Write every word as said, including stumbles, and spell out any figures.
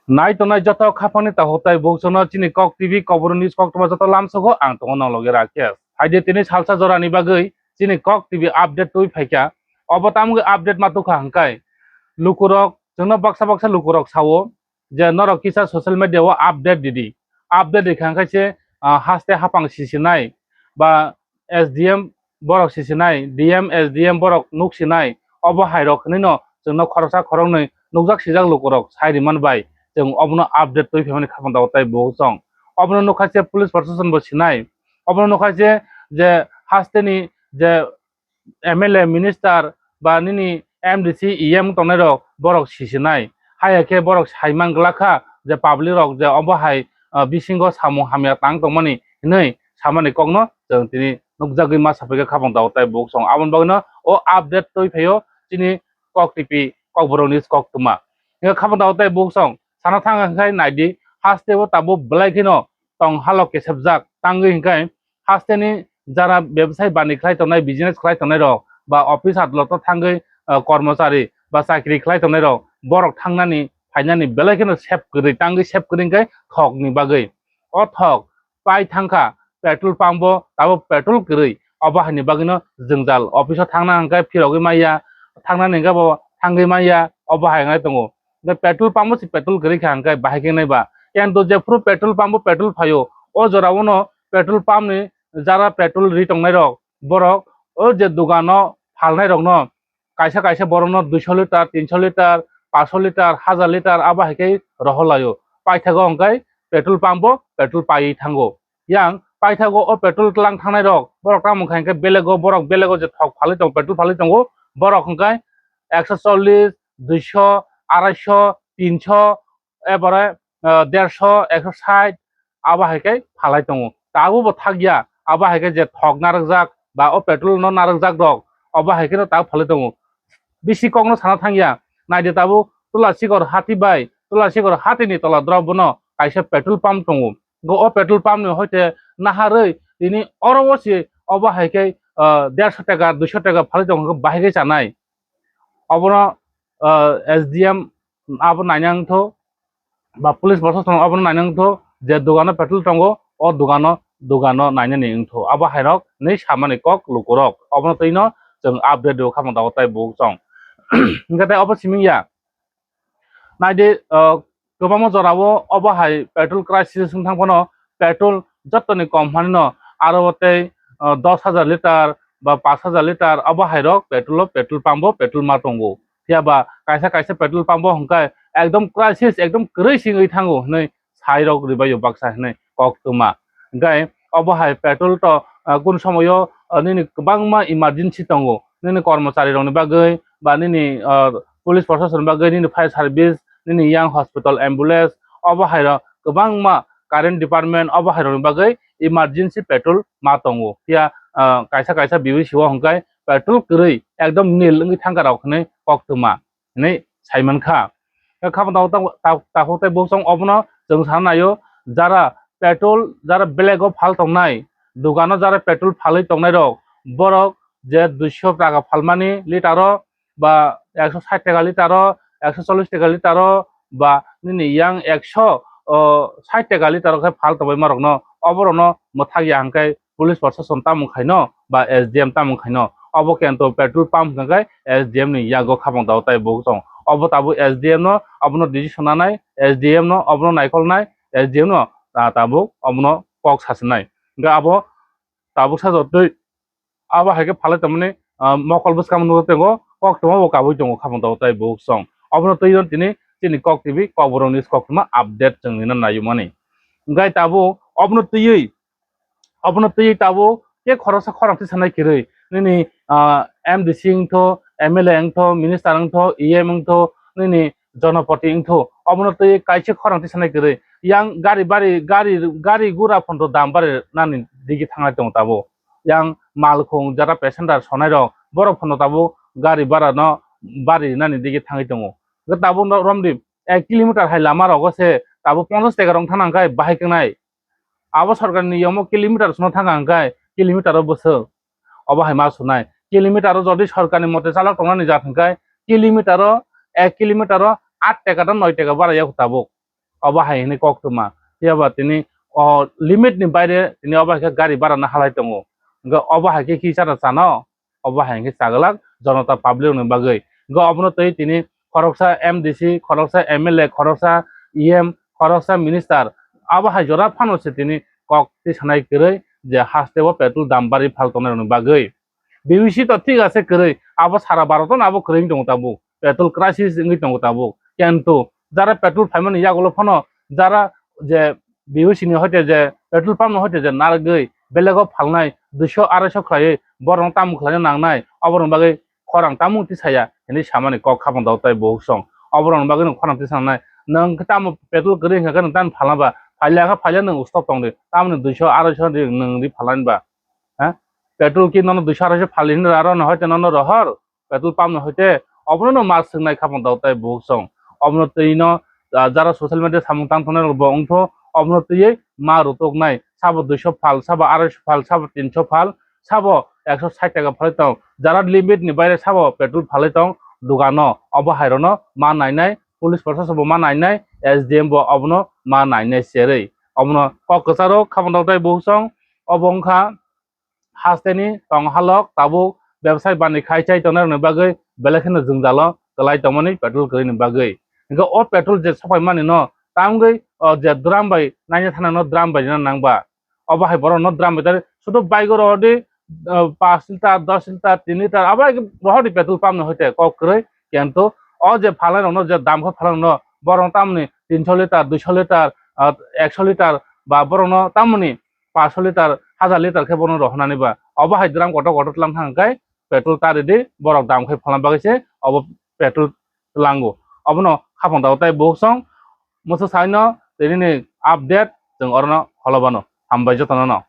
Nai tongnai joto khapangni takhuk tai bukhukno chini Kok T V Kokborok News koktwma joto lamsogo ang tongo nang loge Rakesh. Haide tini salsa jorani bagwi chini Kok T V update twi phaikha. Obo tamo khe update ma tukha hwnkhe lukurok chwngno baksa baksa lukurok sao je norok kisa social media o update didi. Update dikha hwnkhe se, ah, haste hapang sisinai ba S D M borok sisinai, D M, S D M borok nuk sinai, obo hai rok hinwi no chwngno khoroksa khoroknwi nukjak sijak lukurok sai rimani bai chwng obono update twi phaimani khapang dago tai bukhuk chwng. Obono nukha se police protection bo sinai, obono nukha se je hasteni je M L A, minister ba nini M D C, E M tongnai rok borok sisinai. Haiya khe borok sai man glak kha je public rok je obo hai, ah, bisingo samung hamya tang tongmani hinwi samani kokno chwng tini nukjagwi ma sapai khe khapang dago tai bukhuk chwng. Aboni bagwino o update twi phaio chini Kok T V Kokborok News koktwma. Hingkhe khapang dago tai bukhuk chwng sana thang khe naidi haste o tabuk belai kheno tong halok kesepjak tangwi hingkhe hasteni jara bebsai bani khlai tongnai, business khlai tongnai rok ba office adaloto thangwi, ah, kormochari ba chakri khlai tongnai rok borok thangnani phainani belai kheno sep kwrwi tangwi sep kwrwi hingkhe thokni bagwi. O thok pai thangkha petrol pump o tabuk petrol kwrwi, obo haini bagwino jwngjal office o thangna hwnkhe phirogwi manya, thangnani hwnkhe bo thangwi manya, obo hai wngnai tongo. Hwnkhe petrol pump o se petrol kwrwi kha hwnkhe bahai khe wngnai ba. Kento jephuru petrol pump o petrol phaio, o jora o no petrol pump ni jara petrol ri tongnai rok borok o je dogano phalnai rokno kaisa kaisa borokno duiso litar, tinso litar, paso litar, hajar litar abo hai khe rohor laio. Paithago hwnkhe petrol pump o petrol paiwi thango. Yang paithago o petrol tlang thangnai rok borok tamo khai hwnkhe belego borok belego je thok phalwi tongo, petrol phalwi tongo, borok hwnkhe ekso chollish, duiso, araisho, tinso, ebare, ah, derso, ekso sait, abo hai khe phalai tongo. Tabuk bo thakya, abo hai khe je thok narwkjak ba o petrol no narwkjak rok, obo hai khe no tabuk phalai tongo. Bisi kok no sana thangya, naidi tabuk Tulasikor hati bai, Tulasikor hati ni tola drop bono kaisa petrol pump tongo. Go o petrol pump ni hoite naharwi tini oro o se obo hai khe, ah, derso taka, duiso taka phalai tongo, bahai khe chanai. Obono, ah, S D M abo naina wngtho, ba police proshashan abono naina wngtho, je dogano petrol tongo, o dogano, dogano nainani wngtho. Abo hairok hinwi samani kok lukurok. Obono twino chwng update rw kha manthogo tai bukhuk chwng. Hwnkhe tai obo siming ya. Naidi, ah, kwbangma jorao obo hai petrol crisis wng thang phano petrol jottoni kom manino aro tei, ah, dos hajar litar ba pash hajar litar obo hai rok petrol o petrol pump o petrol ma tongo. Phiya ba kaisa kaisa petrol pump o hwnkhe ekdom crisis, ekdom kwrwi singwi thango hinwi sai rok rwbaio baksa hinwi koktwma. Hwnkhe obo hai petrol to, ah, kun somoyo, ah, nini kwbangma emergency tongo, nini kormochari rokni bagwi ba nini, ah, police proshashan bagwi, nini fire service, nini yang hospital, ambulance, obo hai rok kwbangma current department obo hai rokni bagwi emergency petrol ma tongo. Phiya, ah, kaisa kaisa B B C o hwnkhe petrol kwrwi ekdom nil wngwi thangkha rok hinwi koktwma hinwi sai mankha. Khe khapang tabuk, tabuk, takhuk tei bukhuk chwng obono chwng sana naio, jara petrol, jara black o phal tongnai, dogano jara petrol phalwi tongnai rok, borok je duiso taka phalmani litar o ba ekso sait taka litar o, ekso chollish taka litar o ba nini yang ekso, o, sait taka litar o khe phal tongbaima rokno, oborokno mwthak ya hwnkhe police proshashan tamo khaino ba S D M tamo khaino, obo kento petrol pump hwnkhe S D M ni yago khapang tabuk tai bukhuk chwng. Obo tabuk S D M no, abono decision nanai S D M no, obono naikolnai S D M no, ta-, tabuk obono kok sasinai. Hwnkhe abo tabuk sajotwi abo hai khe phalai tongmani, ah, mokol bwskang nukjak tongo, koktwma bo kabui tongo khapang tabuk tai bukhuk chwng. Obono twi tini chini Kok T V Kokborok News koktwma update chwng nini naiyumani. Hwnkhe tabuk obono twiwi Obono twi tabuk khe khoroksa khorang thwi sanai kwrwi. Nini, ah, M D C wngtho, M L A wngtho, minister wngtho, E M wngtho, nini jonopoti wngtho. Obono twi kaisa khorang thwi sanai kwrwi. Yang gari bari, gari, gari gura phono dam bari nani digi thangnai tongo tabuk. Yang malkhung jara passenger sonai rok, borok phono tabuk gari bara no bari nani digi thangwi tongo. Hwnkhe tabuk no romdi ek kilometer hai lama rogo se tabuk ponchash taka rong thang nang khe bahai kwnai. Abo sorkar ni yomo kilometer sino thang ang khe kilometer o bwswk. Obo hai ma sunai. Kilometer o jodi sorkar ni mote chalok tongnani jat hwnkhe kilometer o, ek kilometer o aat taka ta noi taka bara yak tabuk. Obo hai hwnwi koktwma. Phiya ba tini o limit ni baire tini obo hai khe gari bara no halai tongo. Hwnkhe obo hai khe kisa no chano, obo hai khe chaglak jonota public ni bagwi. Hwnkhe obono twi tini khoroksa M D C, khoroksa M L A, khoroksa E M, khoroksa minister, abo hai jora phano se tini kok tisanai kwrwi je haste o petrol dam bari phal tongnai rokni bagwi. B U C to thik ase kwrwi, abo sara Bharat no abo kwrwi wng tongo tabuk, petrol crisis wngwi tongo tabuk. Kintu jara petrol phaimani yagulo phano jara je B U C ni hoite je petrol pump no hoite je narwgwi belego phalnai duiso araiso khlaiwi borokno tamo khlaina nangnai, oborokni bagwi khorang tamo tisaya hinwi samani kok khapang dao tai buhuk song. Oborokni bagwi nwng khorang tisanai, nwng khe tamo petrol kwrwi hwnkhe nwng tamo phalna ba, phailya khe phailya nwng stop tongdi, tamoni duiso araiso di nwng di phalnani ba. Ha? Petrol ki nono duiso araiso phali hinwi aro no hoite nono rohor, petrol pump no hoite obono no ma swngnai khapang dao tai buhuk song. Obono twi no, ah, jara social media samung tang tongnai rok bo wngtho, obono twiwi ma rutoknai, sabo duiso phal, sabo araiso phal, sabo tinso phal, sabo ekso sait taka phalwi tong, jara limit ni baire sabo petrol phalwi tong, dogano obo hai rokno ma nainai, police proshashan bo ma nainai, S D M bo obono ma nainai serwi. Obono kok kwcharo khapang dao tai buhuk song, obo wngkha hasteni tong halok tabuk bebsai bani khai chai tongnai rokni bagwi belai kheno jwngjalo kwlai tongmani petrol kwrwini bagwi. Hwnkhe o petrol je sopai mani no tamgwi o je drum bai naina thana no drum bai rina nang ba. Obo hai borok no drum bai tari sudu bike o rohor di, ah, panch litre, dos litre, tin litre abo hai rohor di petrol pump no hoite kok kwrwi. Kintu o je phalnai rok no je dam khe phalnai rok no borok no tamoni tinso litre, duiso litre, ah, ekso litre ba borok no tamoni panch litre, hajar litre khe bono rohornani ba. Obo hai drum kotor kotor tlang thang khe petrol tari di, borok dam khai phalna bagwi se obo petrol tlango. Obono khapang dao tai buhuk song, musa saino tini ni update chwng orono holobano. Hambai jotono no.